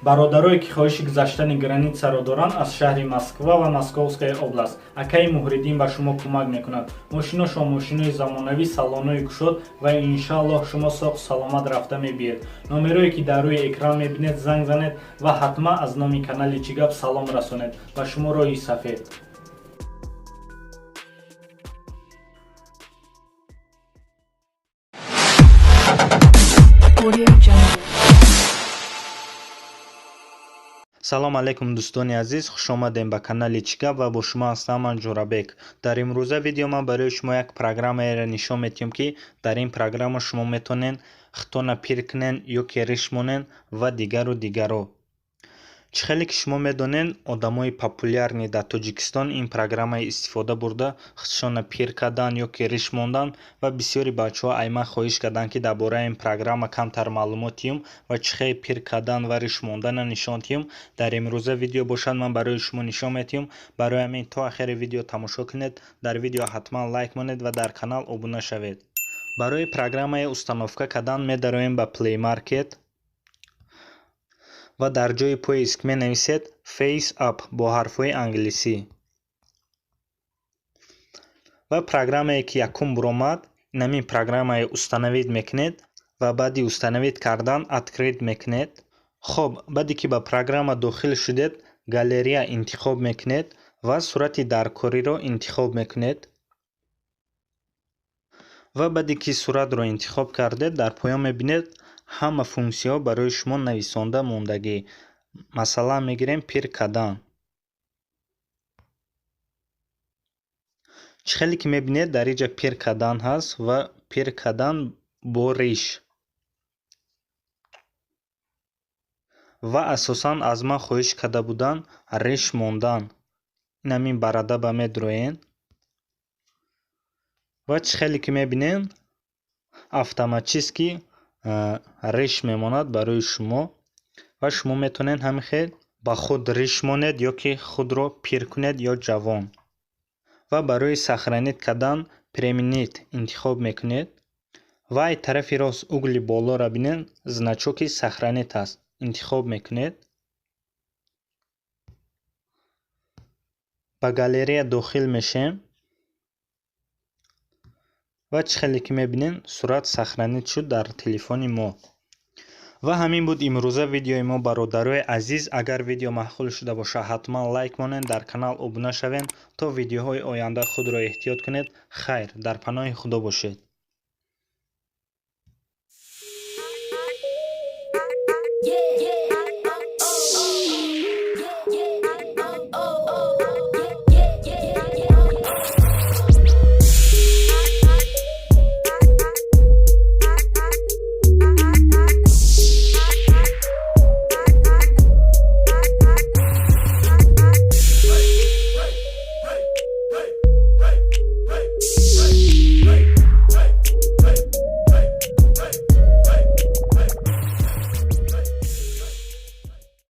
Бародарое ки хоҳиши гузаштани границаро доранд аз шаҳри Москва ва Московская область, акаи Муҳриддин ба шумо кӯмак мекунад. Мошиношон мошинои замонавӣ, салонои кушод ва иншааллоҳ шумо соғ саломат рафта мебиед. Номерое ки дар рӯи экран мебинед, занг занед ва ҳатман аз номи канали «Чӣ гап» салом расонед. Ба шумо роҳи сафед. Audio Jungle. Салом алейкум, дӯстони азиз, хушомадем ба канали «Чӣ гап» ва бо шумо ҳастам ман, Ҷӯрабек. Дар имрӯза видео ман барои шумо як программаеро нишон медиҳам, ки дар ин программа шумо метавонед худтона пир кунед ё ки риш монед ва дигару дигаро. Чӣ хеле ки шумо медонед, одамои популярный дар Тоҷикистон ин программаи истифода бурда, худшонро пир кардан ё ки риш мондан ва бисёри бачаҳо ай ман хоҳиш карданд, ки дар бораи ин программа камтар маълумот диҳам ва чӣ хел пир кардан ва риш мондана нишон диҳам. Дар имрӯза видео бошад, ман барои шумо нишон медиҳам. Барои ҳамин то ахири видео тамошо кунед, дар видео ҳатман лайк монед ва дар канал обуна шавед. Барои программаи установка кардан медароем ба Play Market ва дар ҷои поиск менависед Face Up бо ҳарфҳои англисӣ ва программае ки якум буромад, инамин программаи установить мекунед ва баъди установить кардан открыть мекунед. Хоб, баъде ки ба программа дохил шудед, галерея интихоб мекунед ва сурати даркориро интихоб мекунед ва баъде ки суратро интихоб кардед, дар поён мебинед, ҳама функсияҳо барои шумо нависонда мондагӣ. Масалан, мегирем пир кардан. Чӣ хеле ки мебинед, дар инҷа пир кардан ҳаст ва пир кардан бо риш. Ва асосан аз ман хоҳиш карда буданд риш мондан. Инамин борода ба медроен ва чӣ хеле ки мебинем, автоматически риш мемонад барои шумо ва шумо метавонед ҳамин хел ба худ риш монед ё ки худро пир кунед ё ҷавон. Ва барои сохранить кардан применить интихоб мекунед ва ай тарафи рост угли болоро бинед, значоки сохранить аст, интихоб мекунед. Ба галерея дохил мешем ва чӣ хеле ки мебинем, сурат сохранить шуд дар телефони мо. Ва ҳамин буд имрӯза видеои мо, бародарои азиз. Агар видео маъқул шуда бошад, ҳатман лайк монед, дар канал обуна шавед. То видеоҳои оянда худро эҳтиёт кунед. Хайр, дар паноҳи Худо бошед.